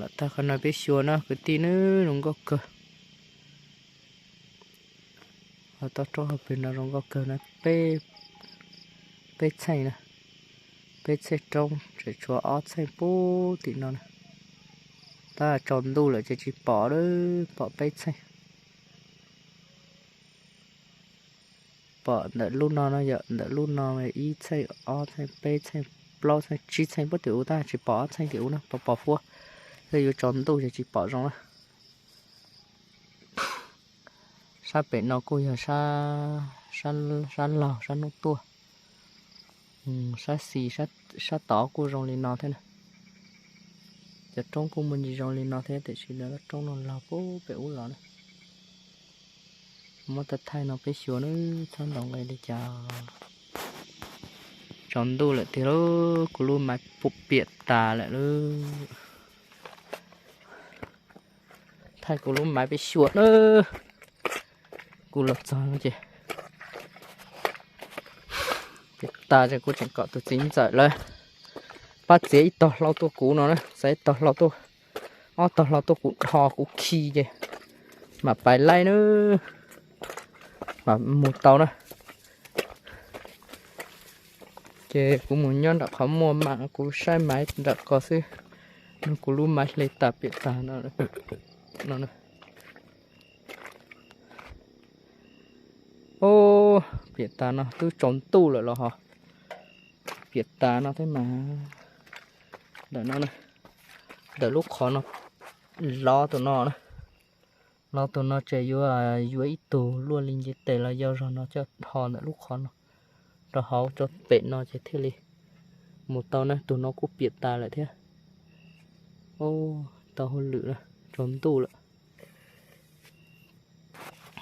Lam tag qhov no peb xyuas na kwv tij na, zoo nkauj kawg. Ho toj roob hauv pes no zoo nkauj kawg na, peb, peb txheej na, peb txheej roob tseem tshuav ob txheej pub tim no na. Tab tsaus ntuj lawm ces tsis pom, pom peb txheej. Pom ntawm lub no no yom, ntawm lub no ib txheej, ob txheej, peb txheej, plaub txheej, tsib txheej pub tim ub, tab tsis pom ob txheej tim ub na, pom pom huab. Yog yuav tsaus ntuj ces tsis pom zoo na. Sab pem no kuj yog sab laug sab hnub tuaj. Sab xis, sab tod kuj zoo li no thiab na. Cov roob kuj muaj ntsis zoo li no thiab tiam sis lawv lub roob no laug pem ub los na. Muab thaij thaij no peb xyuas na, txhob ntaus nqi li cas. Tsaus ntuj lawm tiag lauj, kuv lub maiv puas piam tas lawm lauj. Thaij kuv lub maiv peb xyuas na. Kuv los txog no ces piam tas ces kuv tseem kom tus txiv ntxawm lawv pab txiav ib tog hlau tuaj kuv no na, txiav ib tog hlau tuaj, ob tog hlau tuaj kuv dhos kuv khi ces mam pais laij na, mam mus tau na. Ces kuv mus nyob nram qhov muaj mam kuv saib maiv nram ko xwb, no kuv lub maiv hle tas piam tas no. Ub, piam tas no twb tsaus ntuj lawm los ho piam tas no thiab mas. Ntawm no, ntawm lub qhov no, lov tus no na, lov tus no ces yuav, yuav ib tug luaj li nce tes los yau zog no coj ho ntawm lub qhov no rau hauv tso pem no ces thiaj li mus tau na. Tus no kuj piam tas lawm thiab. Tau hauj lwm na, tsaus ntuj lawm.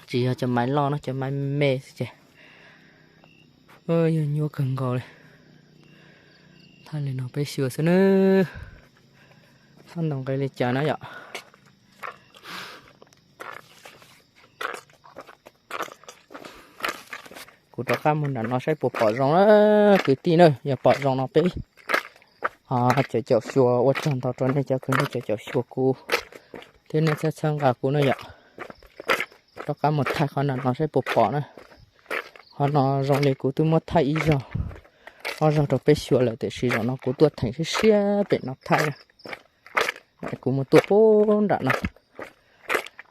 Tsis yog cov maiv loj no, cov maiv me xwb ces yog nyuaj kawg nkaus li. Thaij li no peb xyuas xwb nawb, txhob ntaus nqi li cas na yom. Kuv rov qab mus nram no saib puas pom zoo na kwv tij na, yog pom zoo no peb ho caum caum xyuas. Ua tsaug ntau rau nej cov kwv nej caum caum xyuas kuv thiab nej txhawb txhawb nqa kuv na yom. Rov qab mus thaij qhov nram no saib puas pom na. Qhov no zoo li kuv twb muab thaij ib zaug, ob zaug rau peb xyuas lawm tiam sis zaum no kuv tuaj theem siab siab pem no thaij na. Kuv mus tuaj puag nram no,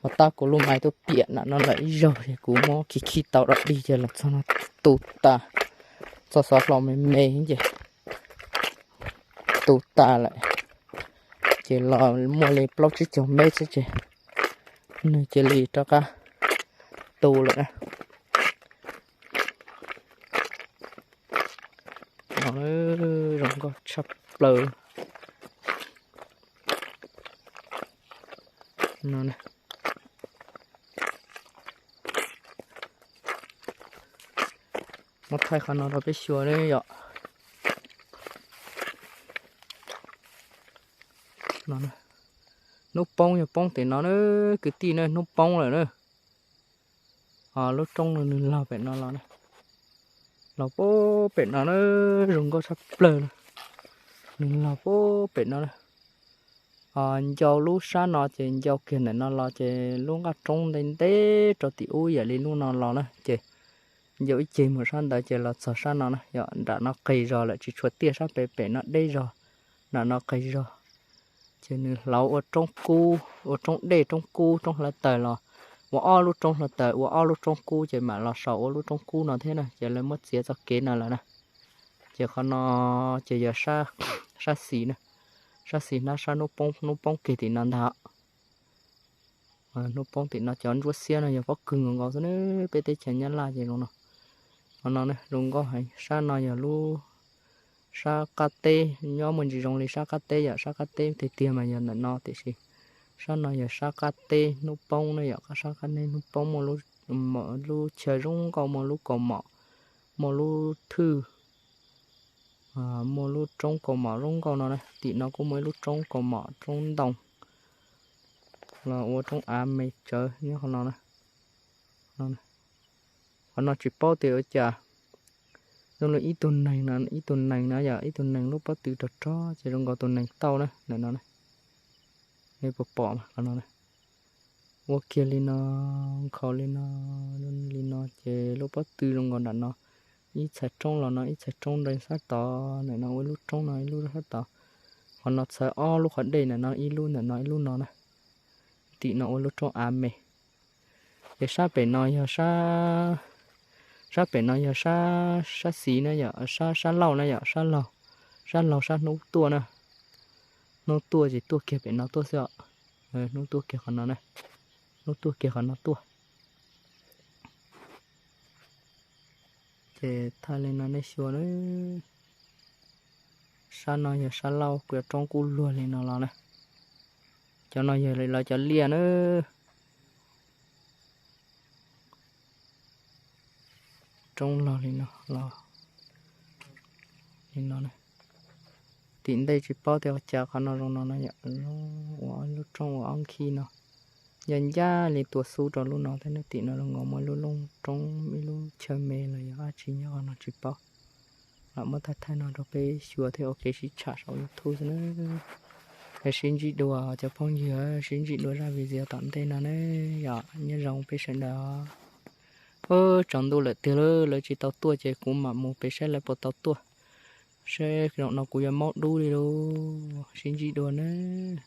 ua tab kuv lub maiv tuaj piam nram no lawm ib zaug ces kuv muab khi khi tau dog dig ces los txog no tu tas, txog xov hlau me me ces tu tas lawm. Ces los muaj li plaub tsib caug mev xwb ces nws cia li rov qab tu lawm na. No zoo nkauj tshaj plaws no. Muab thaij qhov no rau peb xyuas yom. Hnub poob yog poob tim no na kwv tij na, hnub poob lawm na. Lub roob no nws laug pem no los na, laug puag pem no na, zoo nkauj tshaj plaws na. Nws laug puag pem no na. Ncau lub sab no ces ncau kiag ntawm no los ces lub nqaj roob ntev ntev rau tim ub yam li lub no los na ces ncau ib ceg mus sab ntawd ces los txog sab no na. Yog nram no qis zog lawm tsis tshua tiaj, sab pem pem no deb zog, nram no qis zog. Ces nws hlauv ua roob kub, ua roob dej roob kub roob hlawv taws los, ua ob lub roob hlawv taws ua ob lub roob kub ces mam los saum ua lub roob kub no thiab na. Ces lawv muab txiav txoj kev no lawm na. Ces qhov no ces yog sab xis na, sab xis hnab sab hnub poob, hnub poob kiag tim no ntag. Hnub poob tim no cov ntsuab xiab no yog pob kws nkaus nkaus xwb ne. Peb teb chaws Nyab Laj ces zoo no. Qhov no zoo nkauj heev. Sab no yog lub sab qab teb, nyob muaj ntsis zoo li sab qab teb yom, sab qab teb tiag tiag mas yog ntawm no tiam sis sab no yog sab qab teb hnub poob ne yom, sab qab teb hnub poob muaj lub chaw zoo nkauj, muaj lub kaus mom, muaj lub thwj, muaj lub roob kaus mom zoo nkauj no na. Tim no kuj muaj ib lub roob kaus mom roob ntoo los ua roob av me tsawv nyob qhov no na. Qhov no tsis paub tias ua cas zoo li ib tug neeg no, ib tug neeg no yog ib tug neeg lub pob tw rog rog ces zoo nkaus tus neeg tauj na, ntawm no na. Nej puas pom qhov no? Ua kiag li no, nkhaus li no, li no ces lub pob tw zoo nkaus nram no, ib txhais roob los no, ib txhais roob nres sab tod, ntawm no ua ib lub roob no, ib lub sab tod. Qhov no txhais ob lub qhov dej, ntawm no ib lub, ntawm no ib lub no na. Tim no ua lub roob av me. Ces sab pem no yog sab, sab pem no yog sab, sab xis na yom, sab, sab laug na yom, sab laug, sab laug sab hnub tuaj na. Hnub tuaj ces tuaj kiag pem no tuaj xwb os. Hnub tuaj kiag qhov no na, hnub tuaj kiag qhov no tuaj. Ces thaij li no nej xyuas na. Sab no yog sab laug, kuv yuav roob kub luag li no los na. Cov no yog lawv cov liaj na. Roob los li no los, li no. Tim ntej tsis paub tias ua cas qhov no zoo no no yom, ua lub roob ua ob khib no, ncaj ncaj li tua xub rau lub no thiab. Tim no zoo nkaus muaj lub looj roob, ib lub chaw me los yog dab tsi nyob qhov no tsis paub. Los muab thaij thaij no rau peb xyuas thiab ua kev sib tsham saum YouTube xwb na. Es sib ntsib dua cov phooj ywg, sib ntsib dua zaj video tom ntej no na. Yog nyob zoo peb sawv daws. Tsaus ntuj lawm tiag, lawv tsis tau tuaj ces kuv mam mus pem saib lawv puas tau tuaj. Seb zaum no kuv yuav maub dub li lauj. Sib ntsib dua nawb.